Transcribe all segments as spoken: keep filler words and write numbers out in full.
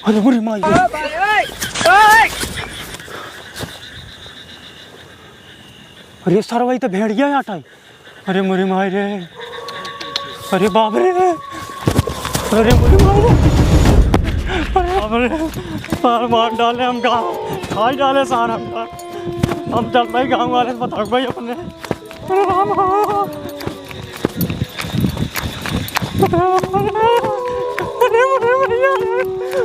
अरे मोरी माई रे। अरे सरवा, ई तो भेड़िया आटा है। अरे मोरी माई रे। अरे बाप रे। अरे मोरी माई रे। अरे बाप रे। सार मार डाले हमका। खाई डाले सार हमका। हम चलते ही गाँव वाले से बताओ भाई अपने। अरे राम हो। अरे, अरे भैया,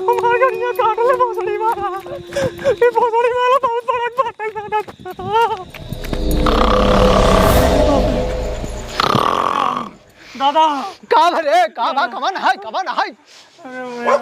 हमार गड़िया काट ले भोसड़ी वाला। ये भोसड़ी वाला बहुत बड़ा काटल दादा। दादा। का भा रे? का भा? कवन है? कवन है? अरे, अरे, अरे,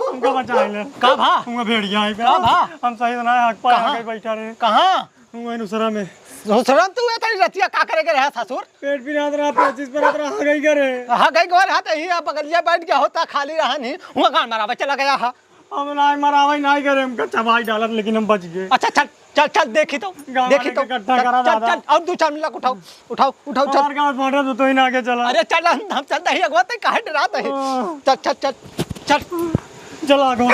हमका बचा ले। का भा? हमका भेड़िया है। का भा? हम सही से ना हक पाए, कहाँ? आके बैठा रहे। कहाँ? हुआ है नुसरा में। नुसरा में तू ये तेरी रतिया का करे के रहा ससुर? पेट पिरात रहा, पेचिस परत रहा, हगई करे। हगई करे रहा तो ही आप बगलिया बैठ गया होता, खाली रहा नहीं। हुआ गान मरावे चला गया हा। हम ना मरावे नहीं करे, हमका चबाई डालत, लेकिन हम बच गए। अच्छा चल, चल, चल, देखी तो, गाँव देखी वाले तो। के इकट्ठा चल, करा चल, दादा। चल, और दो चार मिनट उठाओ, उठाओ, उठाओ, चल। हमार गाँव फाटा तो, तो ही ना आगे चला। अरे चल, हम, हम चलते ही अगवा, ते काहे डरात है? हाँ। चल, चल, चल, चल। चल आगो।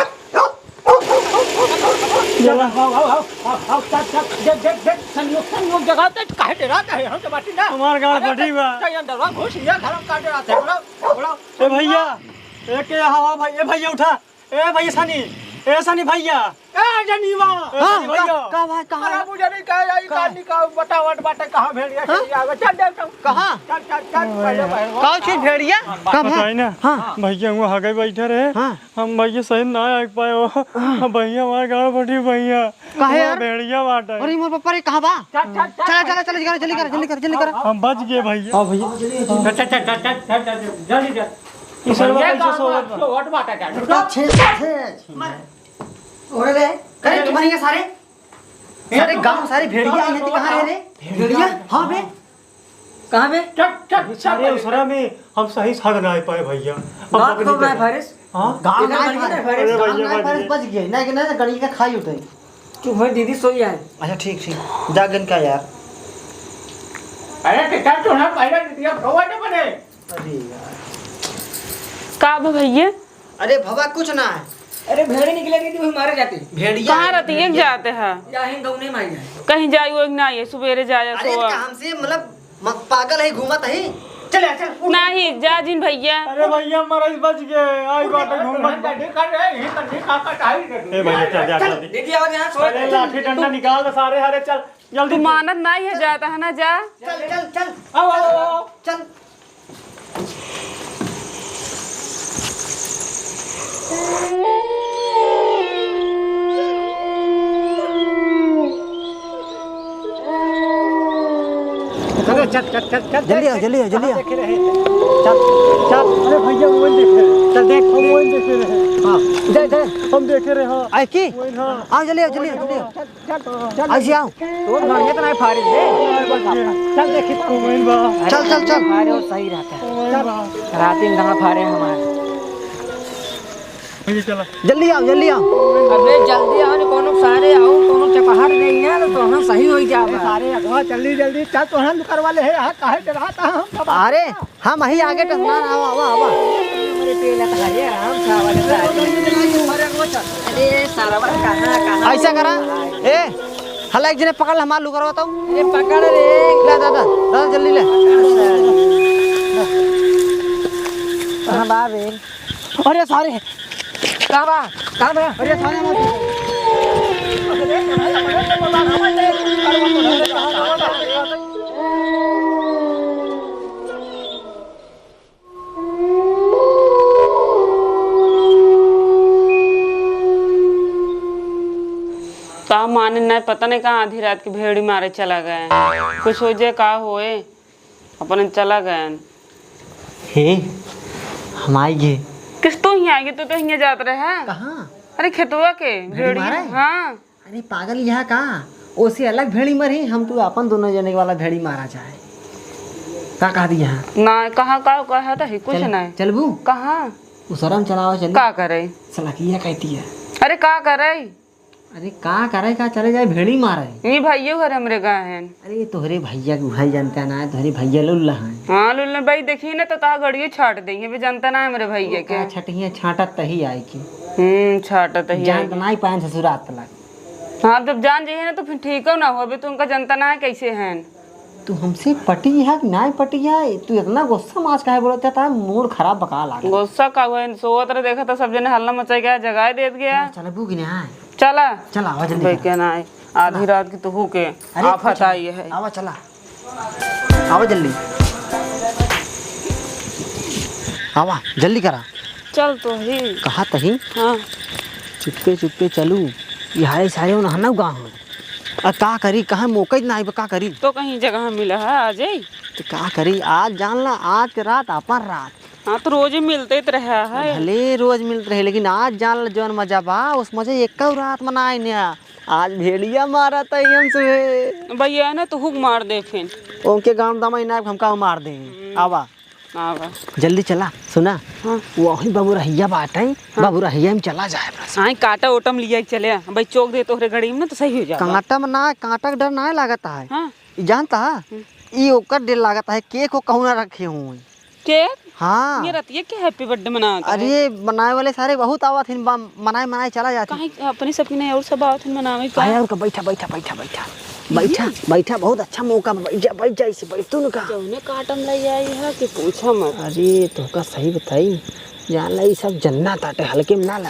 चल, आओ, आओ, आओ, आओ, आओ, चल, चल, देख, देख, देख, संयोग, संयोग जगह ते काहे डरात है? हम तो बाटी ना। हमार गाँव अरे, फटी बा। चल, अंदर वा, घुस, ये घर हम काहे डरात है? बोलो, बोलो। ए भैया, ए के हवा भाई, ए भैया उठा। ए भैया सनी, ए सनी भैया। ए जनीवा। ए हाँ, सनी भैया। का, का भाई, कहाँ अरे है? मुझे नहीं कहा, यही का? कहानी का बतावट बाटे, कहाँ भेड़िया हाँ? चली आवे। चल, चल, चल। कहाँ? चल, चल, चल, पहले, पहले। का चीज भेड़िया? का भाई? बताई ना। हाँ। भैया हुआ हगे बैठे रहे। हाँ। हम भैया सही ना आ पाए हो। हाँ। भैया हमारे गाँव फटी भैया। काहे हुआ यार? भेड़िया बाटे। अरे मोर पप्पा रे, कहाँ बा? चल, चल, चल, चला, चला, चला, जल्दी करा, जल्दी करा, जल्दी करा, जल्दी करा। हम बच गए भैया। हाँ भैया। चल, चल, जल्दी चल। ये सोलह का कैसे सोवत बा? सोवत बाटे का? छे, छे, छे। ओरे रे, करे तुम्हारी ये सारे? सारे गाँव, सारे भेड़िया आई हैं, कहाँ है रे? भेड़िया? हाँ बे। कहाँ बे? चल, चल, चल, सारे चल। उसरा में हम सही साथ ना आ पाए भैया। हम गाँव पकड़ को नहीं ना पाए। फारिस? हाँ? गाँव इधर ना गड़िया फारिस। ना फारिस, अरे गाँव भैया, ना भैया। फारिस बच गए। ना कि ना गड़िया का खाई उठे। चुप हो दीदी, सोई आए। अच्छा, ठीक, ठीक। जा गन का यार। अरे, तो चल, तू ना पहले दिया, भवा ना बने। अरे यार। का बा भैया? अरे भवा कुछ ना है। अरे भेड़ी निकले नहीं थी, वही मारे जाते। भेड़िया कहाँ है, रहती है? भेड़िया। जाते हैं। या ही गाँव नहीं मारी जाए। कहीं जाई वो ना, ये सुबेरे जाए अरे सोआ। इनका हमसे मतलब म-, पागल है, घूमत है। चल, चल, उठ। नहीं, जा जिन भैया। अरे भैया, मरई बच गए। आई बाटे घूम। ए भैया, चल, जा जल्दी। दीदी, आओ यहाँ, छोड़। अरे लाठी डंडा निकाल दे सारे, अरे चल, जल्दी। तू मानत नहीं है, जाता है ना, जा। चल, चल, चल। आओ, आओ, आओ, आओ। चल। अरे चल, चल, चल, चल, जल्दी चल, आओ, चल। जल्दी आओ, जल्दी आओ। देखे रहे। चल, चल। अरे भैया, वो देखे रहे। चल, देख, हम वो देखे रहे। हाँ। दे, दे। हम देखे रहे, हाँ। आई की? वो, हाँ। आओ, जल्दी आओ, जल्दी आओ, जल्दी आओ। चल, चल, चल। ऐसे आओ। तोर बढ़िया तो नहीं फारिस रे। चल, देखी तो। चल, चल, चल। फारे और सही रहता है। चल। रात दिन कहाँ फारे हमारे। भैया, चला। जल्दी आओ, जल्दी आओ। अबे, जल्दी आओ, नहीं कोनो सारे आओ, कोनो चपहार नहीं है, तो हम सही हो ही जाबा। अरे, सारे अगवा, जल्दी, जल्दी, चल, तो हम करवा ले, है, यहाँ काहे डराता है, हम सब अरे, हम ही आगे टसना, आवा, आवा, आवा। अरे, पेला तो हरे राम सावन का। अरे, सारा कहाँ, कहाँ? ऐसा करा, ए, हला एक जने पकड़, हमार लुकरवा तो। अरे, पकड़ रे। ले दादा, दादा जल्दी ले। कहाँ बा बे? अरे सारे। का बा? का बा? अरे सारे मत। का माने ना, पता नहीं कहाँ आधी रात के भेड़ी मारे चला गए। कुछ हो जाए, का होए, अपन चला गए। हे, हम आई गे। किस तू ही आगे, तू तो हियाँ जात रहे हैं। कहाँ? अरे खेतवा के भेड़ी भेड़ी। मारे? हाँ। अरे पागल, यहाँ का? ओसे अलग भेड़ी मरी, हम तू अपन दोनों जने वाला भेड़ी मारा जाए। का कहा दी यहाँ? ना, कहाँ का, कहा तो ही कुछ चल, नहीं। चलबू? कहाँ? उसरम चलावा चली। का करे? सलाकिया कहती है। अरे का करे? अरे का करे, का चले जाए, भेड़ी मारे। ये भाइयों घर हमरे गाँव हैं। अरे तोहरे भैया के भाई जानता ना है, तोहरे भैया लुल्ला हैं। हाँ लुल्ला भाई, देखिए ना तो ता गड़ियो छाट देंगे, भी जानता ना है हमरे भैया के। का छटिया छाटत तही आए के। हम्म, छाटत ही जान है। तो नाहीं पाएन ससुरात तलक। हाँ, जब जान जइहे ना तो फिर ठीक हो ना हो, अभी तो उनका जनता ना है कैसे हैं। तू हमसे पटी है कि नाहीं पटी है? तू इतना गुस्सा मास काहे बोलत है? मूड खराब बका लागे। गुस्सा का हुआ? सोवत रहे, देखा था सब जने हल्ला मचाई गया, जगाए देत गया। चल, चल, बुक ने आए। चला। चला, आवा जल्दी भाई, चला। क्या ना आए? आधी चला। रात की तो हु के अरे, आफत कुछ आई है। आवा, चला। आवा जल्दी। आवा, जल्दी करा। चल तो ही। कहा तही? हाँ। चुप्पे चुप्पे चलू। ये हाय सारे उन्हें ना गाँव में। आ का करी, कहाँ मौका ही ना आइबा, का करी? तो कहीं जगह मिला है, आ जाई। तो का करी, आज जान ला, आज के रात अपन रात। हाँ, तो रोज ही मिलते ही तो रहा है। भले रोज मिलत रहे, लेकिन आज जान ला जौन मजा बा, उस मजा एक रात मनाए ने। आज भेड़िया मारा था हम सुबह। भैया ना तो हुक मार दे फिर। ओके गांव दमा इनाक हमका मार दे। हम्म। आवा। आवा। जल्दी चला, सुना। हाँ। वही बाबू रहिया बाटे, हाँ। बाबू रहिया में चला जाए बस। हाँ, कांटा ओटम लिया के चले। भाई चोक दे तोहरे गड़ी में ना तो सही हो जाए। कांटा में ना, कांटा के डर ना लागत है। हाँ। ई जानता है? हम्म। ई ओकर डर लागत है, के को कहूँ ना रखे हुए। के? हाँ। ये रतिया के happy birthday मनावत है? अरे, मनाए वाले सारे बहुत आवत हिन, बा-, मनाए, मनाए चला जात हिन। काहे अपने सबके नहीं और सब आवत हिन मनावे का? अरे, और का, बैठा, बैठा, बैठा, बैठा। बैठा, हम्म। बैठा, बहुत अच्छा मौका बा, बैठ जा, बैठ जा, इसे बैठ तू न का। जौने काटम लई आई है कि पूछा मत। अरे, तोहका सही बताई, जान ला, ई सब जन्नत आटे, हल्के में ना ला।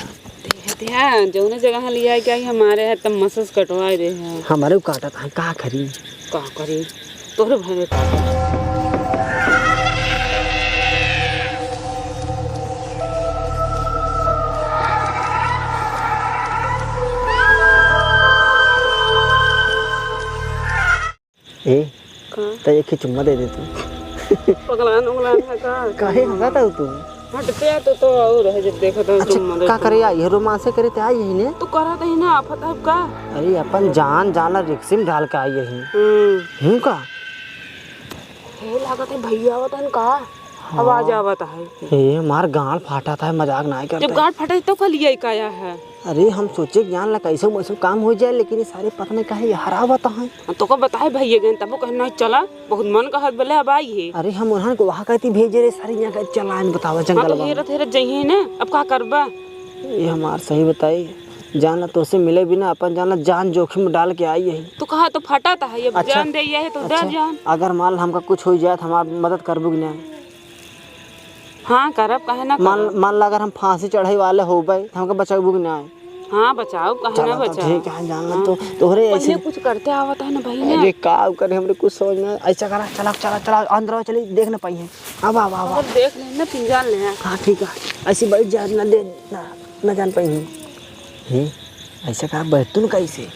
ध्यान, जौने जगह लिया के आई, हमारे है तब मसस कटवाए दे है। हमारे को काटत है, का करी? का करी? तोहरे भरे काटत। ए, का? त एक ही चुम्मा दे दे तू। पगलान उगलान है का? काहे हंसत हऊ तू? हटते तो, तो और है जब देखत हूँ अच्छा, चुम्मा दे का चुम्मा। करे आई है? रोमांसे करे ते आई है ने? तो करत ही ना, आफत है का? अरे अपन जान, जान ला रिक्शे में डाल के आई है। हम्म। हूँ का? हे लागत है भैया आवत हन का? हाँ। आवाज आवत है। हे हमार गांड फाटत है, मजाक नाहीं करत है। जब गांड फाटत है तो का लिया काया है? अरे, हम सोचे कि जान ला कैसे वैसे काम हो जाए, लेकिन ये सारे पता नहीं काहे हरावत हैं। हाँ, तो का बताए भैया गए, तब वो कहना चला, बहुत मन कहत बोले अब आई है। अरे, हम उन्हन को वहाँ कहती भेजे रहे, सारे यहाँ कहती चला, इन बतावा हाँ, जंगल तो में। हेरत हेरत जइहे ना, अब का करबा? ये हमार सही बताई, जान ला तोसे मिले बिना अपन जान ला जान जोखिम में डाल के आई है। तो कहा तो फटा था, ये अच्छा, जान दे, ये है तो अच्छा, दे जान। अगर मान ला हमका कुछ हो जाए तो हमार मदद करबू कि ना? हाँ, करब, काहे ना मान, करब? मान ला अगर हम फांसी चढ़े वाले होबे, तो हमके बचाबू कि ना? हाँ, बचाओ, काहे ना चला तो बचाओ? ठीक है, जान ला हाँ। तो, तोहरे पहले ऐसे कुछ करते आवत है ना भाई ना। अरे का करे, हमरे कुछ समझ में ऐसा करा, चला, चला, चला, अंदर चली, देख ना पाई है। अब, अब, अब, अब। अगर देख ले ना, फिर जान ले हैं। हाँ, ठीक है, ऐसे बैठ जा, ना दे, ना, ना जान पाई है। हे, ऐसा करा, बैठ तू ना कैसे? अब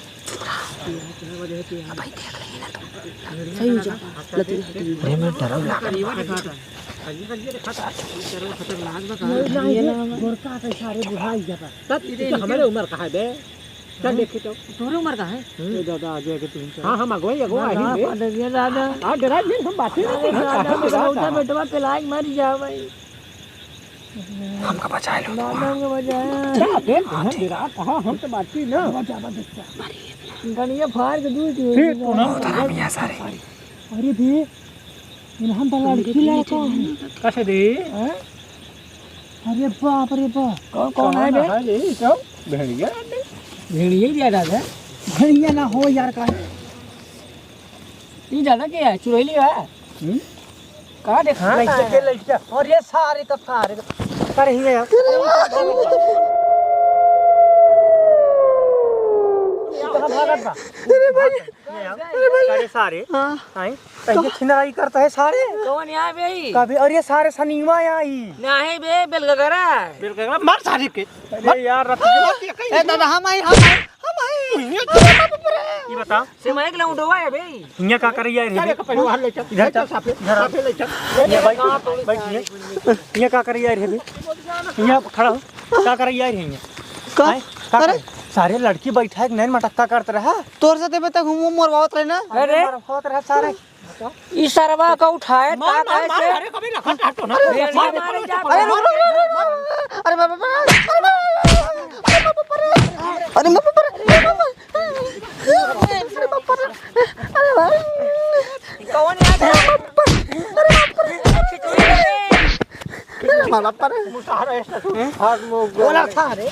भाई देख लेंगे ना तो। सही हो जा। लती, लती। अरे, मैं डरव लागल। तब ई तो हमारे उम्र का है बे? चल देखी तो। तोरे उम्र का है? ए दादा, आ जाए के तुम। हाँ, हम अगुवाई, अगुवाई ना, ही बे। पा दे दादा। हाँ, डरा नहीं, हम बातें नहीं अरे करते, दादा, हम डरा बहुत था। बेटवा पिलाए के मर जाओ भाई। हमका बचाए लो। दादा हमका बचाया। क्या बे, हाँ, तुम ठीक। डरा कहाँ, हम तो बात की ना। बचा, बचा, बचा। गनिया फाड़ के दूध पी। फिर तू ना बहुत हरामी है सारे। अरे बे, इन्हन तो लड़की लड़का है। कैसे दे? हैं? अरे बाप रे बाप। कौन, कौन है बे? है ये सब? भेड़िया है बे। भेड़िया ही दिया दादा। भेड़िया ना हो यार, का है? ये दादा क्या है? चुड़ैली है? हम्म? कहाँ देखा? हाँ, लड़के के लड़किया। और ये सारे का सारे का। अरे, ये यार। कहाँ भागत बा? अरे भाई। ये यार। अरे भाई। अरे सारे। हाँ। आए। कहीं छिनराई करता है सारे। कौन यहाँ बे? कभी, और ये सारे सनीमा यहाँ आई। नहीं बे, बेलगगरा। बेलगगरा, मार सारे के। अरे यार, रख। ए दादा, हम आई, हम आई, हम आई। ये बता। से मैं एक लौंडवा है बे। हियाँ का करे यार रे? चल, एक पहलू बाहर ले चल। इधर चल, साफे, इधर आ। साफे ले चल। ये भाई, बैठ ये। हियाँ का करे यार रे बे? हियाँ खड़ा हो। का करे यार रे हियाँ? का? हैं? का अरे? करे? सारे लड़की बैठा है, नैन मटक्का करत रहा। तोर से देबे तक हम मोरवावत रहे ना। अरे, अरे। मरवावत रहा सारे। ई सरवा का उठाए, मार, का मार, मार, कैसे? अरे, कभी लखन हटो ना। अरे, मार, मार, मार, मार, मार। अरे, रुक, रुक, रुक, रुक, रुक। अरे, बाप रे, अरे, बाप रे, अरे, बाप रे, अरे, बाप रे, अरे, बाप रे, अरे, भाई। कौन यार? अरे, बाप रे, अरे, बाप रे। बाप रे। मुसहरा स्टेशन। हाथ मुंह बोला था रे।